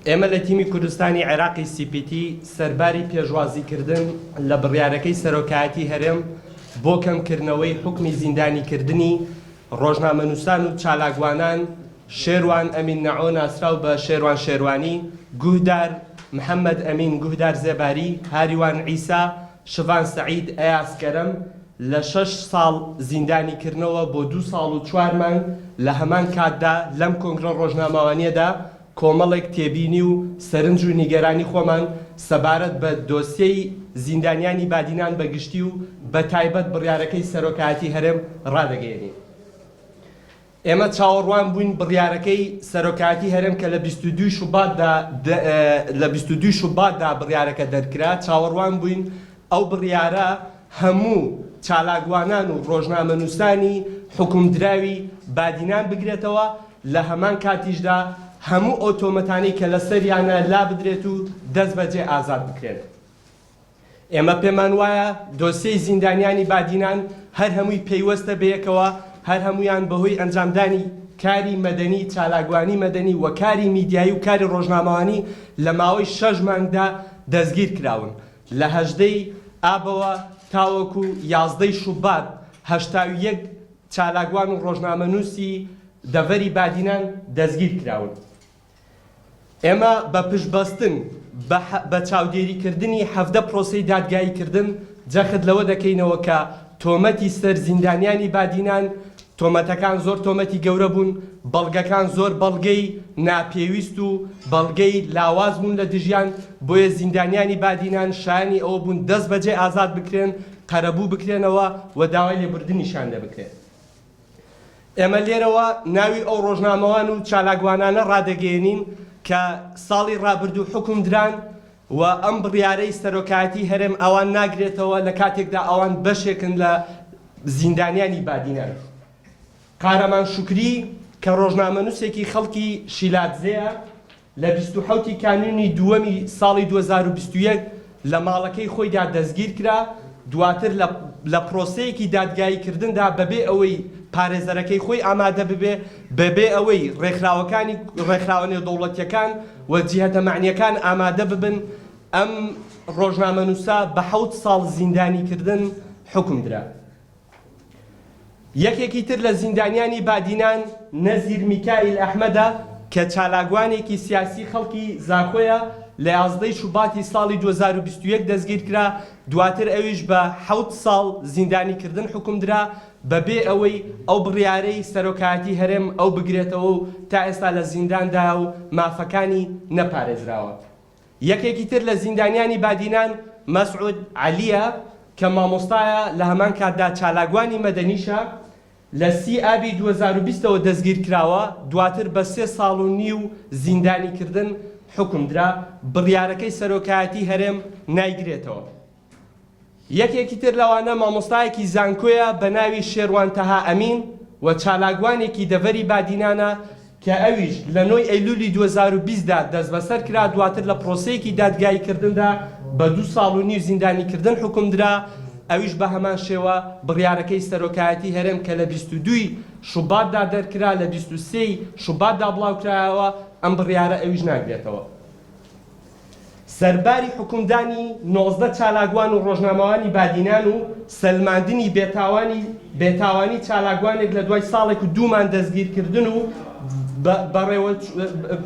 ئێمە لە تیمی کوردستانی عێراقی سی پی تی سەرباری پێشوازیکردن لە بڕیارەکەی سەرۆکایەتی هەرێم بۆ کەمکردنەوەی حوکمی زیندانیکردنی ڕۆژنامەنووسان و چالاکوانان شێروان ئەمین نەعۆ ناسراو بە شێروان شێروانی، گوهدار محەمەد ئەمین گوهدار زێباری، هاریوان عیسا، شڤان سەعید، ئەیاس کەرەم، لە شەش ساڵ زیندانیکردنەوە بۆ دوو ساڵ و چوار مانگ لە هەمان کاتدا لەم کۆنگرە ڕۆژنامەوانییەدا کۆمەڵێک تێبینی و سەرنج و نیگەرانی خۆمان سەبارەت بە دۆسیەی زیندانیانی بادینان بە گشتی و بە تایبەت بڕیارەکەی سەرۆکایەتی هەرێم ڕادەگەیەنین. ئێمە چاوەڕوان بووین بڕیارەکەی سەرۆکایەتی هەرێم کە لە 22 شوباتدا لە 22 شوباتدا بڕیارەکە دەرکرا، چاوەڕوان بووین ئەو بڕیارە هەموو چالاکوانان و ڕۆژنامەنووسانی حوکمدراوی بادینان بگرێتەوە، لە هەمان کاتیشدا هەموو ئەو تۆمەتانەی کە لەسەریانە لابدرێت و دەستبەجێ ئازاد بکرێن. ئێمە پێمان وایە دۆسیەی زیندانیانی بادینان هەر هەمووی پەیوەستە بەیەکەوە، هەر هەموویان بەهۆی ئەنجامدانی کاری مەدەنی، چالاکوانی مەدەنی و کاری میدیایی و کاری ڕۆژنامەوانی لە ماوەی شەش مانگدا دەستگیرکراون. لە 18 ی ئابەوە تاوەکو 11 ی شوبات 81 چالاکوان و ڕۆژنامەنووسی دەڤەری بادینان دەستگیرکراون. ئێمە بە پشتبەستن بە بە چاودێریکردنی 17 پرۆسەی دادگاییکردن جەخت لەوە دەکەینەوە کە تۆمەتی سەر زیندانیانی بادینان تۆمەتەکان زۆر تۆمەتی گەورە بوون، بەڵگەکان زۆر بەڵگەی ناپێویست و بەڵگەی لاواز بوون لە دژیان، بۆیە زیندانیانی بادینان شایانی ئەوە بوون دەستبەجێ ئازاد بکرێن، قەرەبوو بکرێنەوە و داوای لێبوردنیشیان لێ بکرێت. ئێمە لێرەوە ناوی ئەو ڕۆژنامەوان و چالاکوانانە ڕادەگەیەنین کە ساڵی ڕابردوو حوکم دران و ئەم بڕیارەی سەرۆکایەتی هەرێم ئەوان ناگرێتەوە لە کاتێکدا ئەوان بەشێکن لە زیندانیانی بادینان. قارەمان شوکری کە ڕۆژنامەنووسێکی خەڵکی شیلادزێیە، لە 27 ی کانوونی دووەمی ساڵی 2021 لە ماڵەکەی خۆیدا دەستگیرکرا، دواتر لە لە پرۆسەیەکی دادگاییکردندا بەبێ ئەوەی پارێزەرەکەی خۆی ئامادە ببێ، بەبێ ئەوەی ڕێکخراوەکانی ڕێکخراوە نێودەوڵەتییەکان و جیهەتە مەعنییەکان ئامادە ببن، ئەم ڕۆژنامەنووسە بە حەوت ساڵ زیندانیکردن حوکم درا. یەکێکی تر لە زیندانیانی بادینان نەزیر میکائیل ئەحمەدە کە چالاکوانێکی سیاسی خەڵکی زاخۆیە، لە 11 ی شوباتی ساڵی 2021 دەستگیرکرا، دواتر ئەویش بە حەوت ساڵ زیندانیکردن حوکمدرا، بەبێ ئەوەی ئەو بڕیارەی سەرۆکایەتی هەرێم ئەو بگرێتەوە و تا ئێستا لە زینداندایە و مافەکانی نەپارێزراوە. یەکێکی تر لە زیندانیانی بادینان مەسعود عەلییە کە مامۆستایە لە هەمان کاتدا چالاکوانی مەدەنیشە، لە سی ئابی 2020 ەوە دەستگیرکراوە، دواتر بە سێ ساڵ و نیو زیندانیکردن حوکمدرا، بڕیارەکەی سەرۆکایەتی هەرێم نایگرێتەوە. یەکێکی تر لەوانە مامۆستایەکی زانکۆیە بە ناوی شێروان تەها ئەمین و چالاکوانێکی دەڤەری بادینانە کە ئەویش لە نۆی ئەیلولی 2020 دا دەستبەسەر کرا دواتر لە پرۆسەیەکی دادگاییکردندا بە دوو ساڵ و نیو زیندانیکردن حوکمدرا ئەویش بە هەمان شێوە بڕیارەکەی سەرۆکایەتی هەرێم کە لە 22 ی شوباتدا دەرکرا لە 23 ی شوباتدا بڵاوکرایەوە ئەم بڕیارە ئەویش ناگرێتەوە. سەرباری حوکمدانی 19 چالاکوان و ڕۆژنامەوانی بادینان و سەلماندنی بێتاوانی بێتاوانی چالاکوانێک لە دوای ساڵێک و دوو مانگ دەستگیرکردن و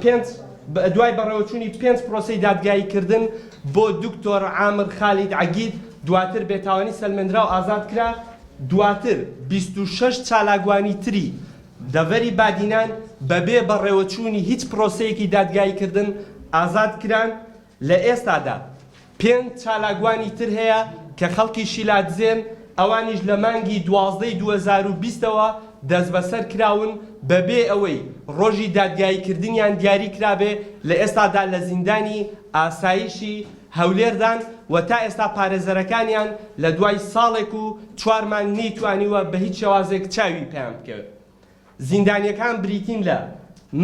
پێنج دوای بەڕێوەچوونی پێنج پرۆسەی دادگاییکردن بۆ دکتۆر عامر خالید عەگید دواتر بێتاوانی سەلمێندرا و ئازاد کرا، دواتر 26 چالاکوانی تری دەڤەری بادینان بەبێ بەڕێوەچوونی هیچ پرۆسەیەکی دادگاییکردن ئازاد کران، لە ئێستادا پێنج چالاکوانی تر هەیە کە خەڵکی شیلادزێن، ئەوانیش لە مانگی 12 ی 2020 ەوە دەستبەسەر کراون بەبێ ئەوەی ڕۆژی دادگاییکردنیان دیاری کرابێ، لە ئێستادا لە زیندانی ئاسایشی هەولێردان و تا ئێستا پارێزەرەکانیان لە دوای ساڵێک و چوار مانگ نەیتوانیوە بە هیچ شێوازێک چاوی پێیان بکەوێت. زیندانییەکان بریتین لە،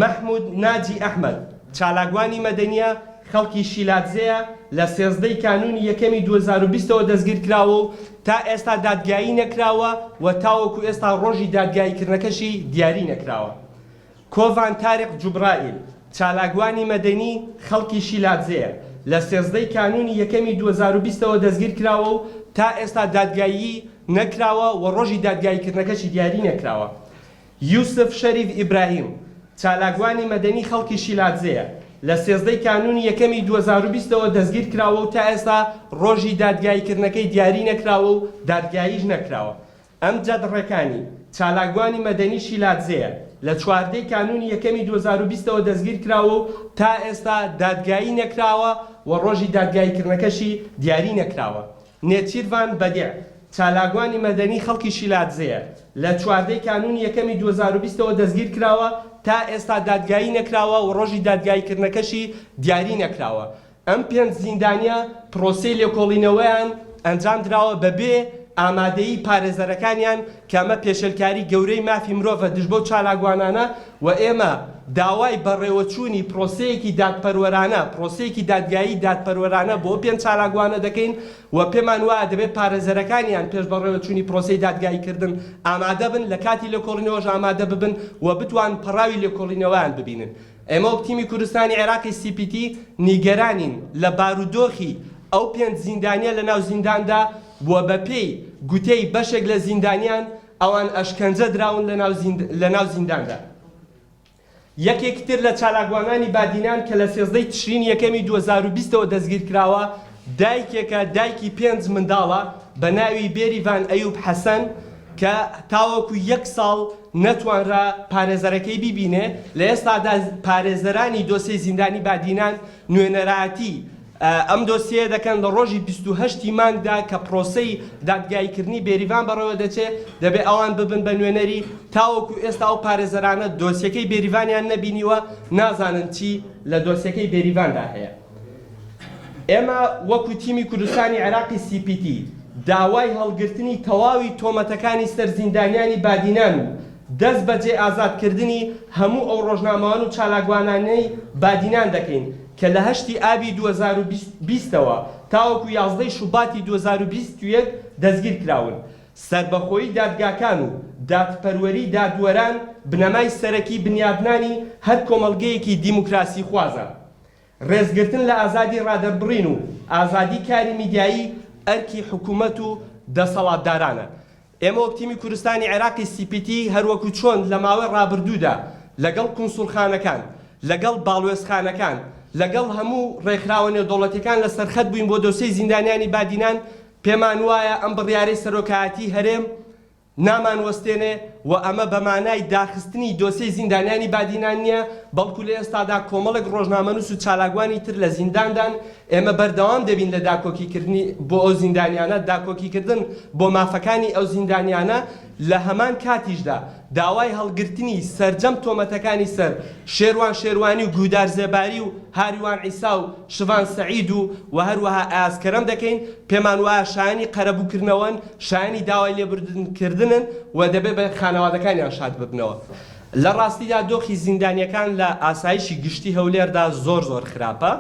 مەحمود ناجی ئەحمەد، چالاکوانی مەدەنییە، خەڵکی شیلادزێیە، لە 13 ی کانوونی یەکەمی 2020 ەوە دەستگیرکراوە و تا ئێستا دادگایی نەکراوە و تاوەکو ئێستا ڕۆژی دادگاییکردنەکەشی دیاری نەکراوە. کۆڤان تاریق جوبرائیل. چالاکوانی مەدەنی خەڵکی شیلادزێیە، لە 13 ی کانوونی یەکەمی 2020 ەوە دەستگیرکراوە و تا ئێستا دادگایی نەکراوە و ڕۆژی دادگاییکردنەکەشی دیاری نەکراوە. یوسف شەریف ئیبراهیم، چالاکوانی مەدەنی خەڵکی شیلادزێیە، لە 13 ی کانوونی یەکەمی 2020 ەوە دەستگیرکراوە و تا ئێستا ڕۆژی دادگاییکردنەکەی دیاری نەکراوە و دادگاییش نەکراوە. ئەمجەد ڕێکانی، چالاکوانی مەدەنی شیلادزێیە، لە 14 ی کانوونی یەکەمی 2020 ەوە دەستگیرکراوە و تا ئێستا دادگایی نەکراوە و ڕۆژی دادگاییکردنەکەشی دیاری نەکراوە. نێچیرڤان بەدیع، چالاکوانی مەدەنی خەڵکی شیلادزێیە، لە 14 ی کانوونی یەکەمی 2020 ەوە دەستگیرکراوە، تا ئێستا دادگایی نەکراوە و ڕۆژی دادگاییکردنەکەشی دیاری نەکراوە. ئەم پێنج زیندانییە پرۆسەی لێکۆڵینەوەیان ئەنجامدراوە بەبێ ئامادەیی پارێزەرەکانیان کە ئەمە پێشێلکاری گەورەی مافی مرۆڤە دژ بەو چالاکوانانە و ئێمە داوای بەڕێوەچوونی پرۆسەیەکی دادپەروەرانە، پرۆسەیەکی دادگایی دادپەروەرانە بۆ پێنج چالاکوانە دەکەین و پێمان وایە دەبێت پارێزەرەکانیان پێش بەڕێوەچوونی پرۆسەی دادگاییکردن ئامادە بن، لە کاتی لێکۆڵینەوەش ئامادە ببن و بتوان پەڕاوی لێکۆڵینەوەیان ببینن. ئێمە وەک تیمی کوردستانی عێراقی سی پی تی نیگەرانین لە بارودۆخی ئەو پێنج زیندانییە لەناو زینداندا و بەپێی گوتەی بەشێک لە زیندانیان ئەوان ئەشکەنجە دراون لەناو زینداندا. یەکێکی تر لە چالاکوانانی بادینان کە لە 13 ی تشرینی یەکەمی 2020 ەوە دەستگیرکراوە، دایکێکە دایکی پێنج منداڵە بە ناوی بێریڤان ئەیوب حەسەن کە تاوەکو یەک ساڵ نەتوانرا پارێزەرەکەی بیبینێ، لە ئێستادا پارێزەرانی دۆسێی زیندانی بادینان نوێنەرایەتی ئەم دۆسیەیە دەکەن، لە ڕۆژی 28 ی مانگدا کە پرۆسەی دادگاییکردنی بێریڤان بەڕێوەدەچێ، دەبێ ئەوان ببن بە نوێنەری، تاوەکو ئێستا ئەو پارێزەرانە دۆسیەکەی بێریڤانیان نەبینیوە، نازانن چی لە دۆسیەکەی بێریڤاندا هەیە. ئێمە وەکو تیمی کوردستانی عێراقی سی پی تی داوای هەڵگرتنی تەواوی تۆمەتەکانی سەر زیندانیانی بادینان و دەست بەجێ ئازادکردنی هەموو ئەو ڕۆژنامەوان و چالاکوانانەی بادینان دەکەین کە لە هەشتی ئابی 2020 ەوە تاوەکو 11 ی شوباتی 2021 دەستگیرکراون. سەربەخۆیی دادگاکان و دادپەروەری دادوەران بنەمای سەرەکی بنیادنانی هەر کۆمەڵگەیەکی دیموکراسیخوازە. ڕێزگرتن لە ئازادی ڕادەربڕین و ئازادی کاری میدیایی ئەرکی حکومەت و دەسەڵاتدارانە. ئێمە وەک تیمی کوردستانی عێراقی سی پی تی هەروەکو چۆن لە ماوەی ڕابردوودا لەگەڵ کونسوڵخانەکان، لەگەڵ باڵوێزخانەکان، لەگەڵ هەموو ڕێکخراوە نێودەوڵەتیەکان لەسەر خەت بووین بۆ دۆسێی زیندانیانی بادینان، پێمان وایە ئەم بڕیارەی سەرۆکایەتی هەرێم نامانوەستێنێ و ئەمە بە مانای داخستنی دۆسێی زیندانیانی بادینان نییە، بەڵکو لە ئێستادا کۆمەڵێک ڕۆژنامەنووس و چالاکوانی تر لە زینداندان، ئێمە بەردەوام دەبین لە داکۆکیکردنی بۆ ئەو زیندانیانە، داکۆکیکردن بۆ مافەکانی ئەو زیندانیانە، لە هەمان کاتیشدا داوای هەڵگرتنی سەرجەم تۆمەتەکانی سەر شێروان شێروانی و گودار زێباری و هاریوان عیسا و شڤان سەعید و و هەروەها ئەیاز کەرەم دەکەین، پێمان وایە شایەنی قەرەبووکردنەوەن، شایەنی داوای لێبوردن کردنن و دەبێ بە خانەوادەکانیان شاد ببنەوە. لە ڕاستیدا دۆخی زیندانییەکان لە ئاسایشی گشتی هەولێردا زۆر زۆر خراپە.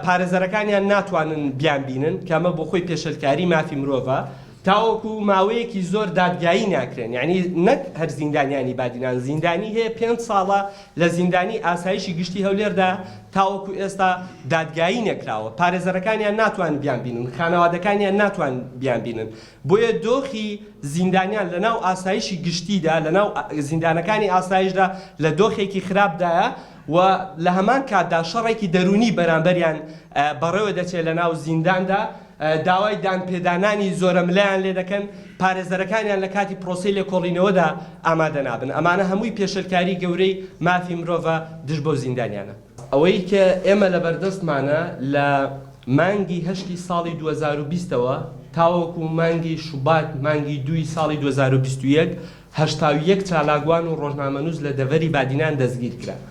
پارێزەرەکانیان ناتوانن بیانبینن، کە ئەمە بۆ خۆی پێشێلکاری مافی مرۆڤە، تاوەکو ماوەیەکی زۆر دادگایی ناکرێن، یانی نەک هەر زیندانیانی بادینان، زیندانی هەیە پێنج ساڵە لە زیندانی ئاسایشی گشتی هەولێردا تاوەکو ئێستا دادگایی نەکراوە، پارێزەرەکانیان ناتوانن بیانبینن، خانەوادەکانیان ناتوانن بیانبینن، بۆیە دۆخی زیندانیان لەناو ئاسایشی گشتیدا، لەناو زیندانەکانی ئاسایشدا لە دۆخێکی خراپدایە، و لە هەمان کاتدا شەڕێکی دەروونی بەرامبەریان بەڕێوە دەچێت لە ناو زینداندا، داوای دانپێدانانی زۆرەملێیان لێ دەکەن، پارێزەرەکانیان لە کاتی پرۆسەی لێکۆڵینەوەدا ئامادە نابن، ئەمانە هەمووی پێشێلکاری گەورەی مافی مرۆڤە دژ بەو زیندانیانە. ئەوەی کە ئێمە لەبەردەستمانە لە مانگی هەشتی ساڵی 2020 ەوە تاوەکو مانگی شوبات مانگی دووی ساڵی 2021 81 چالاکوان و ڕۆژنامەنووس لە دەڤەری بادینان دەستگیرکران،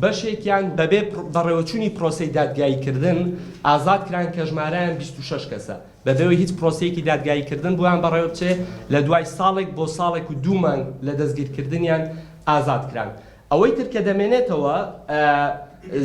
بەشێکیان بەبێ بەڕێوەچوونی پرۆسەی دادگاییکردن ئازادکران کە ژمارەیان 26 کەسە، بەبێ ئەوەی هیچ پرۆسەیەکی دادگاییکردن بۆیان بەڕێوەبچێ لە دوای ساڵێک بۆ ساڵێک و دوو مانگ لە دەستگیرکردنیان ئازادکران. ئەوەی تر کە دەمێنێتەوە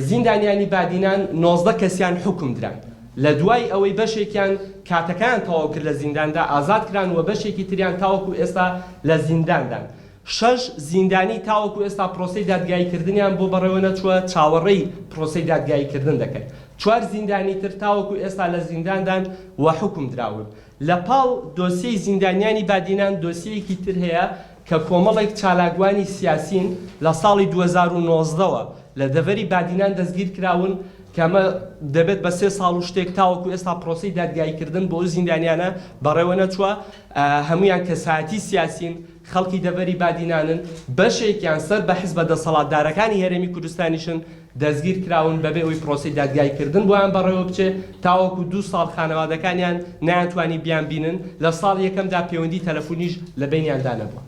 زیندانیانی بادینان 19 کەسیان حوکم دران لە دوای ئەوەی بەشێکیان کاتەکەیان تەواو کرد لە زینداندا ئازاد کران و بەشێکی تریان تاوەکو ئێستا لە زینداندان. شەش زیندانی تاوەکو ئێستا پرۆسەی دادگاییکردنیان بۆ بەڕێوەنەچووە، چاوەڕێی پرۆسەی دادگاییکردن دەکەن. چوار زیندانی تر تاوەکو ئێستا لە زینداندان و حوکم دراون. لە پاڵ دۆسیەی زیندانیانی بادینان دۆسیەیەکی تر هەیە کە کۆمەڵێک چالاکوانی سیاسین لە ساڵی 2019 وە لە دەڤەری بادینان دەستگیرکراون کە ئەمە دەبێت بە سێ ساڵ و شتێک تاوەکو ئێستا پرۆسەی دادگاییکردن بۆ ئەو زیندانیانە بەڕێوەنەچووە. هەموویان کەسایەتی سیاسین، خەڵکی دەڤەری بادینانن، بەشێکیان سەر بە حزبە دەسەڵاتدارەکانی هەرێمی کوردستانیشن، دەستگیر کراون بەبێ ئەوەی پرۆسەی دادگاییکردن بۆیان بەڕێوە بچێ، تاوەکو دوو ساڵ خانەوادەکانیان نەیانتوانی بیانبینن، لە ساڵی یەکەمدا پەیوەندی تەلەفونیش لە بەینیاندا نەبووە.